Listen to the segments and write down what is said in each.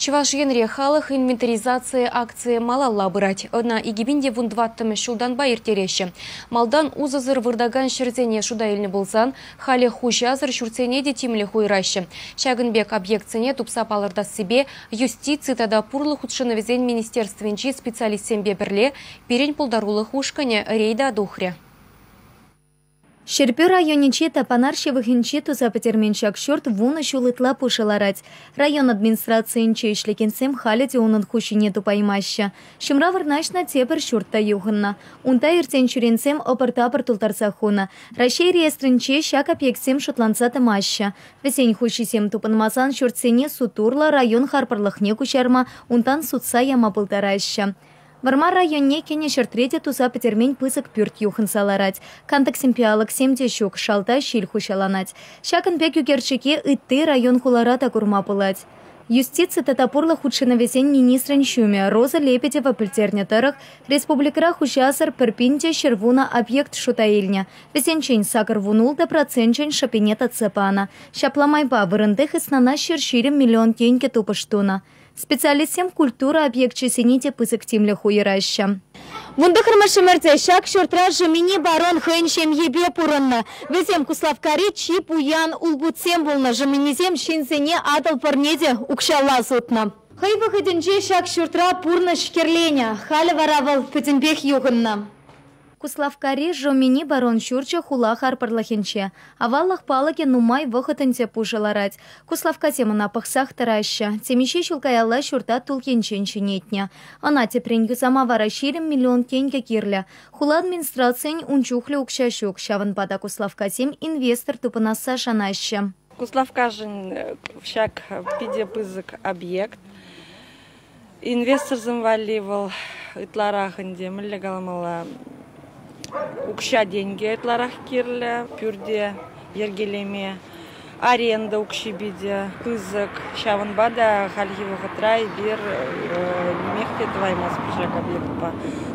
Чӑваш Енре халӑх инвентаризацийӗ акци малалла пырать. Ӑна 2014-мӗш ҫултанпа ирттереҫҫӗ. Малтан усӑсӑр выртакан ҫӗрсене шута илнӗ пулсан, халӗ хуҫасӑр ҫуртсене те тимлӗх уйӑраҫҫӗ. Ҫакӑн пек объектсене тупса палӑртассипе юстици тата пурлӑх хутшӑнӑвӗсен министерствинчи специалистсемпе пӗрле пирӗн пултарулӑх ушкӑнӗ рейда тухрӗ. Ҫӗрпӳ районӗнчи Тапанар ҫывӑхӗнче туса пӗтермен ҫак ҫурт 10 ҫул ытла пушӑ ларать. Район администрацийӗнче ӗҫлекенсем халӗ те унӑн хуҫине тупаймаҫҫӗ. Ҫумра вырнаҫнӑ тепӗр ҫурт та юхӑннӑ. Унта иртен-ҫӳренсем ӑпӑр-тапӑр тултарса хунӑ. Раҫҫей реестрӗнче ҫак объектсем шутланса тӑмаҫҫӗ. Вӗсен хуҫисем тупӑнмасан ҫуртсене суд урлӑ район харпӑрлӑхне куҫарма, унтан сутса яма пултараҫҫӗ. Вӑрмар районне кӗнӗ ҫӗртре те туса пӗтермен пысӑк пӳрт юхӑнса ларать. Кантӑксемпе алӑксем те ҫук, шалта ҫил хуҫаланать. Ҫакӑн пек ӳкерчӗке ытти район-хулара та курма пулать. Юстици тата пурлӑх хутшӑнӑвӗсен министрӗн ҫумӗ Роза Лебедева пӗлтернӗ тӑрӑх, республикӑра хуҫасӑр 1110 объект шута илнӗ. Вӗсенчен 86 проценчӗн шӑпине татса панӑ. Ҫапла майпа вырӑнти хыснана 120 миллион тенкӗ тупӑш тунӑ. Специалистсем культура объекчӗсене те пысӑк тимлӗх уйӑраҫҫӗ. 19-мӗш ӗмӗрте ҫак ҫуртра Жемини барон хӑйӗн ҫемйипе пурӑннӑ. Вӗсем Куславккари чи пуян улпутсем пулнӑ. Жеминисем ҫынсене Атӑл пӑрне те укҫалла сутнӑ. Хӑй вӑхӑтӗнче ҫак ҫуртра пурнӑҫ кӗрленӗ. Халӗ вара вӑл пӗтӗмпех юхӑннӑ. Куславккари Жомини барон ҫурчӗ хула харпӑрлӑхӗнче. Аваллӑх палӑкӗ нумай вӑхӑт ӗнтӗ пушӑ ларать. Куславккасем ӑна пӑхсах тӑраҫҫӗ. Темиҫе ҫул каялла ҫурта тул енчен ҫӗнетнӗ. Ӑна тӗпрен юсама вара 20 миллион тенкӗ кирлӗ. Хула администрацийӗн ун чухлӗ укҫа ҫук. Ҫавӑнпа та куславккасем инвестор тупӑнасса шанаҫҫӗ. Куславккашӑн ҫак питӗ пысӑк объект. Инвесторсем валли вӑл ытларах ӗнтӗ, мӗнле каламалла, укҫа-тенкӗ ытларах кирлӗ пӳрте йӗркелеме. Аренда укҫи питӗ пысӑк. Ҫавӑнпа та хальхи вӑхӑтра эпир нимех те тӑваймастпӑр ҫак объектпа.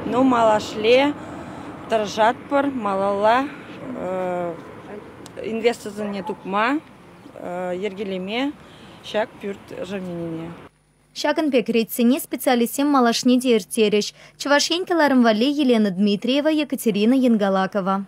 Но малашле тӑрӑшатпӑр, малалла инвесторсене тупма, йӗркелеме ҫак пӳрт ӑшӑмине. Ҫакӑн пек рейдсене специалистсем малашне те ирттерӗҫ. Чӑваш Ен кӑларӑм валли Елена Дмитриева, Екатерина Янгалакова.